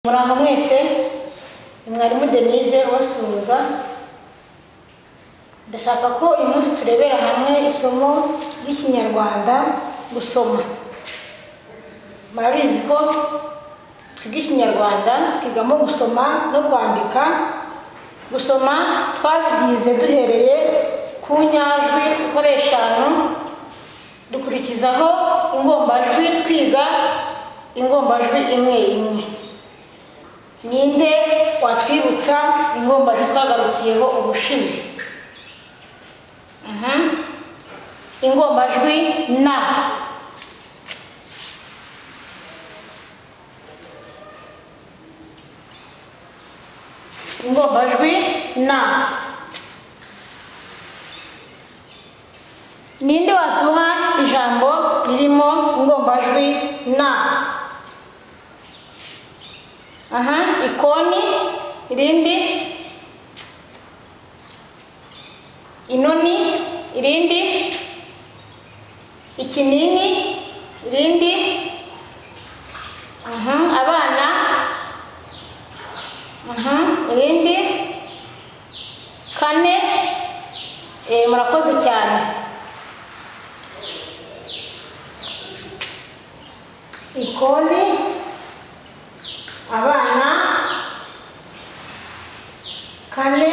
Muraho mwese, ni mwarimu Denise ubasuhuza. Ndashaka ko uyu munsi turebera hamwe isomo ry'Ikinyarwanda gusoma. Murabizi ko twiga Ikinyarwanda, twigamo gusoma no kwandika. Gusoma twabyize duhereye ku nyajwi uko ari eshanu, dukurikizaho ingombajwi, twiga ingombajwi imwe imwe. Ninde watwibutsa ingombajwi twagarukiyeho ubushize? Ingombajwi na, ingombajwi na. Ninde waduha ijambo ririmo ingombajwi na? Aha, ikoni, irindi, inoni, irindi, ikinini, irindi. Aha, abana. Aha, irindi, kane. Murakoze cyane. Ikoni, abana, kane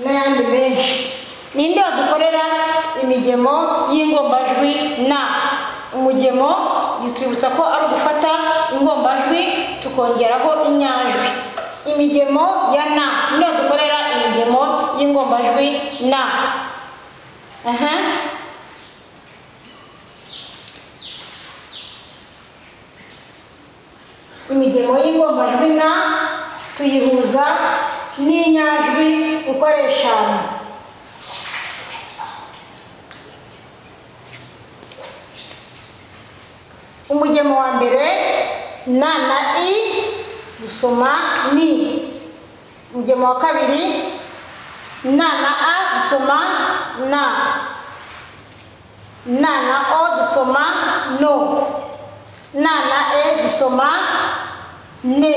n'ayandi menshi. Ninde wadukorera imigemo y'ingombajwi na? Umugemo bitwibutsa ko ari ugufata ingombajwi tukongeraho inyajwi. Imigemo ya na, ninde wadukorera imigemo y'ingombajwi na? Aha. Imigemo y'ingombajwi na tuyihuza n'inyajwi uko ari eshanu. Umugemo wa mbere na na i gusoma ni. Umugemo wa kabiri na na a gusoma na, na na o gusoma no, na na e gusoma ne,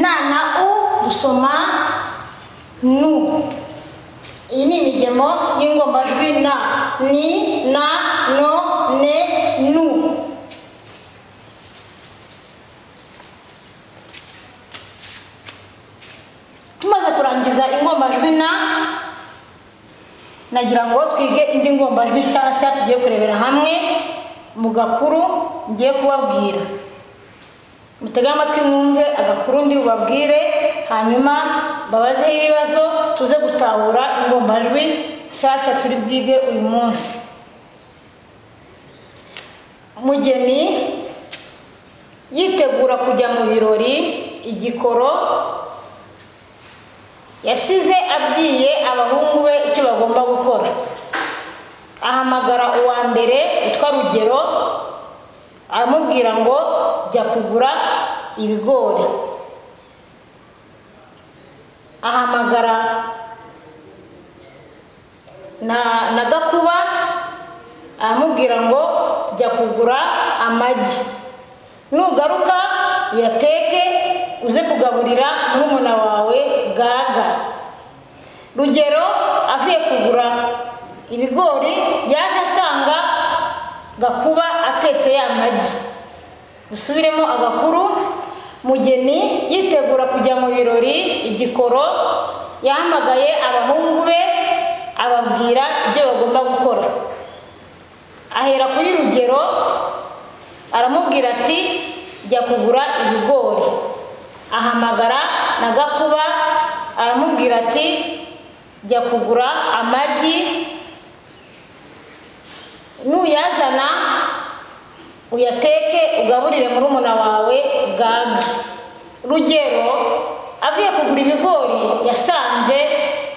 na na u gusoma nu. Iyi ni imigemo y'ingombajwi na: ni, na, no, ne, nu. Tumaze kurangiza ingombajwi na, nagira ngo twige indi ngombajwi nshyashya tugiye kurebera hamwe mu gakuru ngiye kubabwira. Mutege amatwi mwumve agakuru ndi bubabwire, hanyuma babazeho ibibazo tuze gutahura ingombajwi nshyashya turi bwige uyu munsi. Mugeni yitegura kujya mu birori igikoro, yasize abwiye abahungu be icyo bagomba gukora. Ahamagara uwa mbere witwa Rugero, aramubwira ngo jya kugura ibigori. Ahamagara na Gakuba, aramubwira ngo jya kugura amagi, nugaruka uyateke uze kugaburira murumuna wawe Gaga. Rugero avuye kugura ibigori yaje asanga Gakuba atetse ya magi. Dusubiremo agakuru. Mugeni yitegura kujya mu birori igikoro, yahamagaye abahungu be ababwira ibyo bagomba gukora. Ahera kuri Rugero aramubwira ati jya kugura ibigori. Ahamagara na Gakuba aramubwira ati jya kugura amagi, nuyazana uyateke ugaburire murumuna wawe Gaga. Rugero avuye kugura ibigori yasanze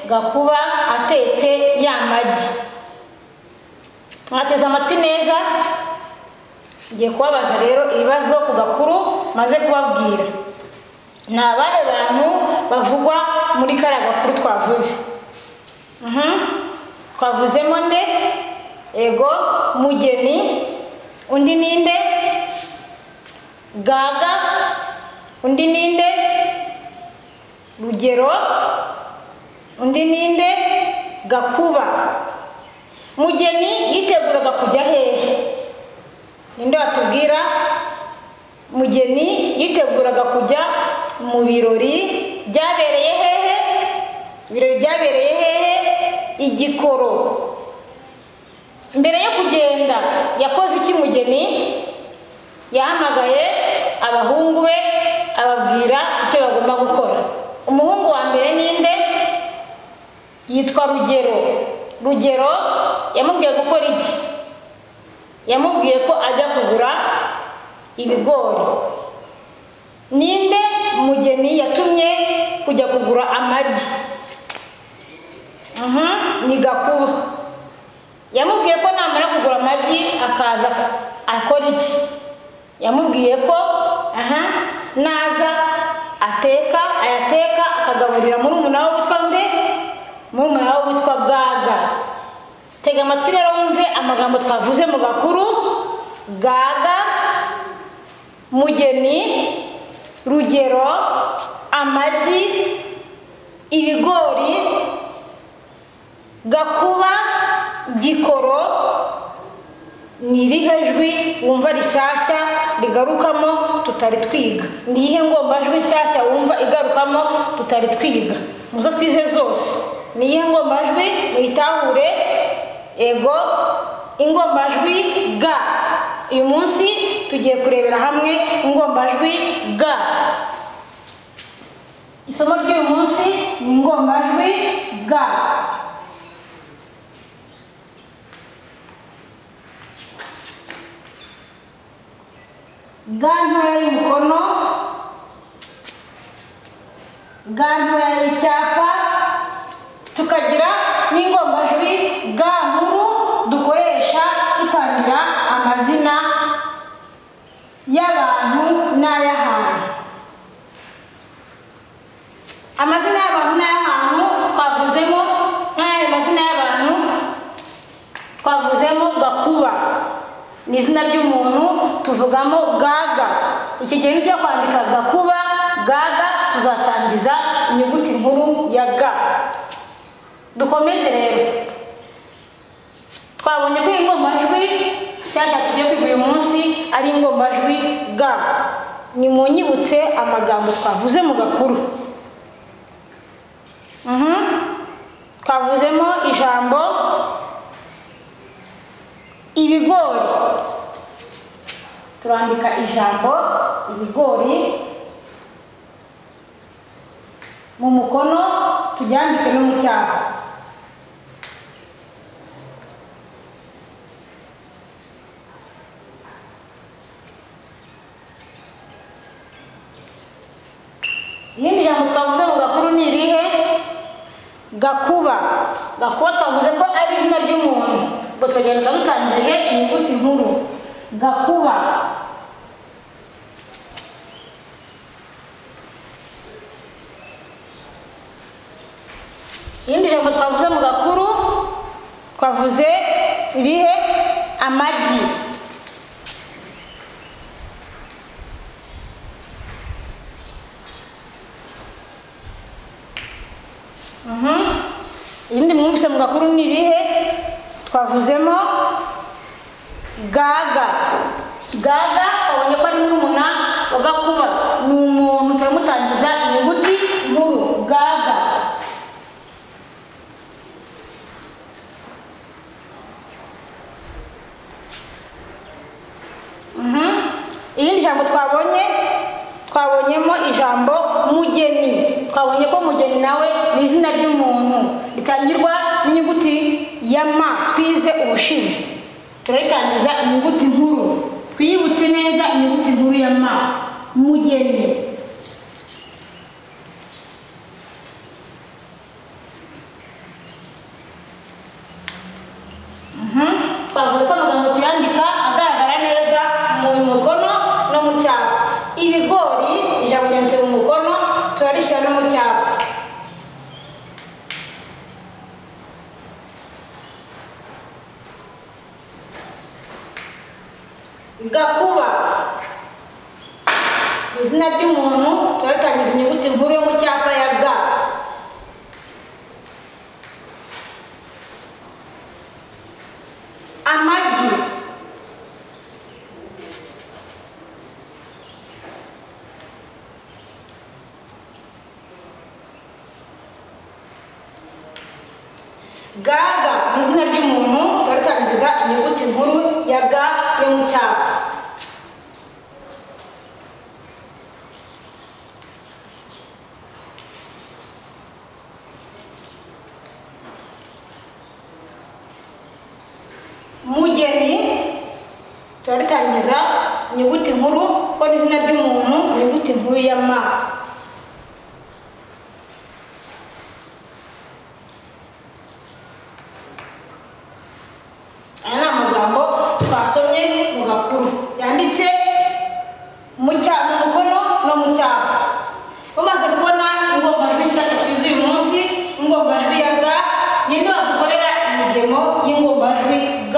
Gakuba atetse ya magi. Mwateze amatwi neza, ngiye kubabaza rero ibibazo ku gakuru maze kubabwira. Ni abahe bantu bavugwa muri kariya gakuru twavuze? Twavuzemo nde? Ego, Mugeni, Undi ninde? Gaga. Undi ninde? Rugero. Undi ninde? Gakuba. Mugeni yiteguraga kujya hehe? Ninde watubwira? Mugeni yiteguraga kujya mu birori byabereye hehe? Ibirori byabereye hehe? Igikoro. Mbere yo kugenda yakoze iki Mugeni? Yahamagaye abahungu be ababwira icyo bagomba gukora. Umuhungu wa mbere ninde? Yitwa Rugero. Rugero yamubwiye gukora iki? Yamubwiye ko ajya kugura ibigori. Ninde Mugeni yatumye kujya kugura amagi? Ni Gakuba. Yamubwiye ko namara kugura amagi akaza akora iki? Yamubwiye ko naza ateka, ayateka akagaburira murumuna we witwa nde? Murumuna we witwa Gaga. Tega amatwi rero wumve amagambo twavuze mu gakuru. Gaga, Mugeni, Rugero, amagi, ibigori, Gakuba, Gikoro. Ni irihe jwi wumva rishyashya rigarukamo tutari twiga? Ni iyihe ngombajwi nshyashya wumva igarukamo tutari twiga? Muzo twize zose. Ni iyihe ngombajwi? Muyitahure. Ego, ingombajwi G. Uyu munsi tugiye kurebera hamwe ingombajwi G. Isomo ry'uyu munsi ni ingombajwi G. G ntoya y'umukono, G ntoya y'icyapa, tukagira n'ingombajwi G nkuru dukoresha dutangira amazina y'abantu n'ay'ahantu. Amazina y'abantu n'ay'ahantu twavuzemo nk'aya mazina y'abantu twavuzemo Gakuba ni izina ry'umuntu, tuvugamo Gaga. Iki gihe nitujya kwandika Gakuba, Gaga, tuzatangiza inyuguti nkuru ya G. Dukomeze rero. Twabonye ko ingombajwi nshyashya tugiye kwiga uyu munsi ari ingombajwi G. Nimunyibutse amagambo twavuze mu gakuru. Twavuzemo ijambo ibigori. Turandika ijambo ibigori mu mukono, turyandike no mu cyapa. Irindi jambo twavuze mu gakuru ni irihe? Gakuba. Gakuba twavuze ko ari izina ry'umuntu, ubwo tugenda dutangije inyuguti nkuru. Gakuba. Irindi jambo twavuze mu gakuru twavuze irihe? Amagi. Irindi mwumvise mu gakuru ni irihe? Twavuzemo Gaga. Gaga twabonye ko ari murumuna wa Gakuba, ni umuntu turamutangiza inyuguti nkuru Gaga. Irindi jambo twabonye, twabonyemo ijambo Mugeni. Twabonye ko Mugeni nawe ni izina ry'umuntu ritangirwa n'inyuguti ya M twize ubushize. Turaritangiza inyuguti nkuru. Twibutse neza inyuguti nkuru ya M. Mugeni. Twavuze ko amagambo tuyandika agaragara neza mu mukono no mu cyapa. Ibigori ijambo ryanditse mu mukono turarishyira no mu cyapa. Gakuba ni izina ry'umuntu, turatangiza inyuguti nkuru yo mu cyapa ya G. Amagi. Gaga ni izina ry'umuntu, turatangiza inyuguti nkuru ya G yo mu cyapa. Mugeni turatangiza inyuguti nkuru ko ni izina ry'umuntu, inyuguti nkuru ya M. Aya ni amagambo twasomye mu gakuru yanditse mu mukono no mu cyapa. Umaze kubona ingombajwi nshyashya twize uyu munsi, ingombajwi ya G, ninde wadukorera imigemo y'ingombajwi G?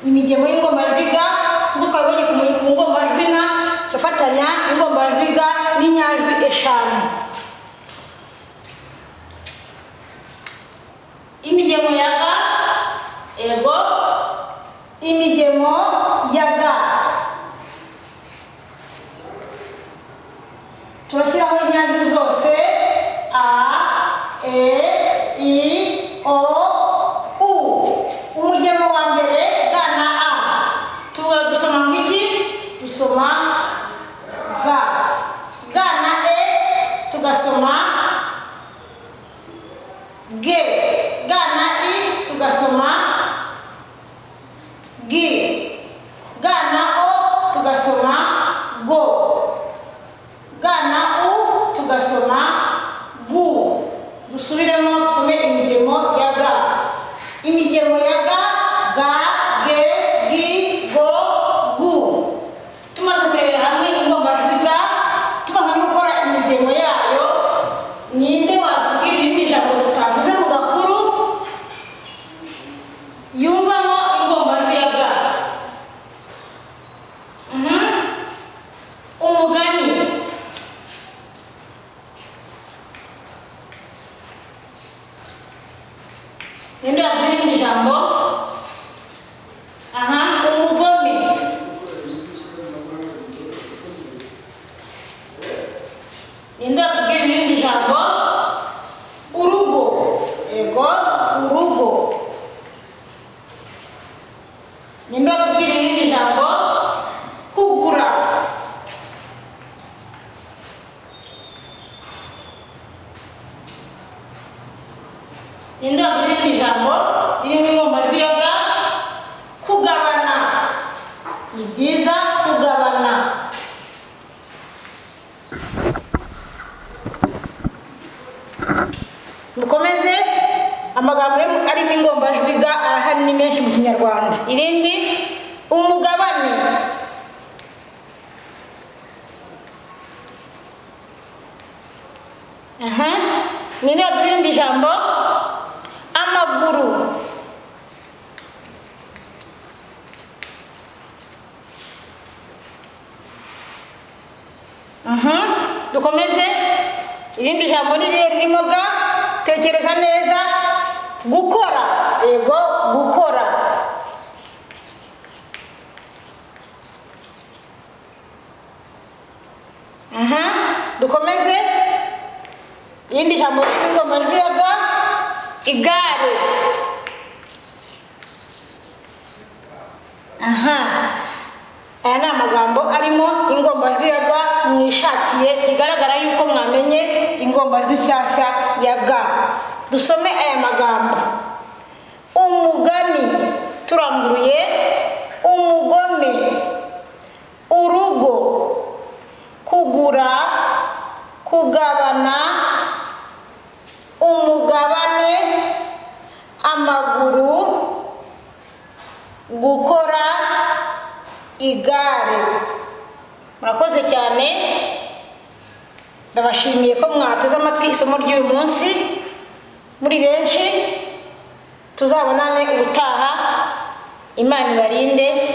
Imigemo y'ingombajwi G nk'uko twabibonye ku ngombajwi N, turafatanya ingombajwi G n'inyajwi eshanu. Imigemo ya G, ego, imigemo ya G turashyiraho inyajwi zose a, e, i, o, u. Umugemo wa mbere G na A tuba dusoma ngo iki? Dusoma G. G na E tugasoma G. G na I tugasoma G. G na O tugasoma Go. G na U tugasoma Gu. Dusubiremo dusome imigemo ya G. Imigemo ya G, G, G, G, Go, Gu. Tumaze kurebera hamwe ingombajwi G, tumaze no gukora imigemo yayo, ninde watubwira irindi jambo tutavuze mu gakuru yumvamo ingombajwi ya G? Umugani. Ninde watubwira irindi jambo? Aha, umugome. Ninde watubwira irindi jambo? Urugo. Ego, urugo. Ninde watubwira irindi jambo? Kugura. Ninde watubwira irindi jambo ririmo ingombajwi ya G? Kugabana. Ni byiza kugabana. Mukomeze amagambo arimo ingombajwi G arahari ni menshi mu Kinyarwanda. Irindi umugabane. Aha, ninde watubwira irindi jambo? Amaguru. Aha, dukomeze irindi jambo ni ririmo G, tekereza neza. Gukora. Ego, gukora. Aha, dukomeze irindi jambo ririmo ingombajwi ya G, igare. Aha, aya ni amagambo arimo ingombajwi ya G mwishakiye, bigaragara yuko mwamenye ingombajwi nshyashya ya G. Dusome aya magambo. Umugani turanguruye, umugome, urugo, kugura, kugabana, umugabane, amaguru, gukora, igare. Murakoze cyane, ndabashimiye ko mwateze amatwi isomo ry'uyu munsi muri benshi. Tuzabonane ubutaha, Imana ibarinde.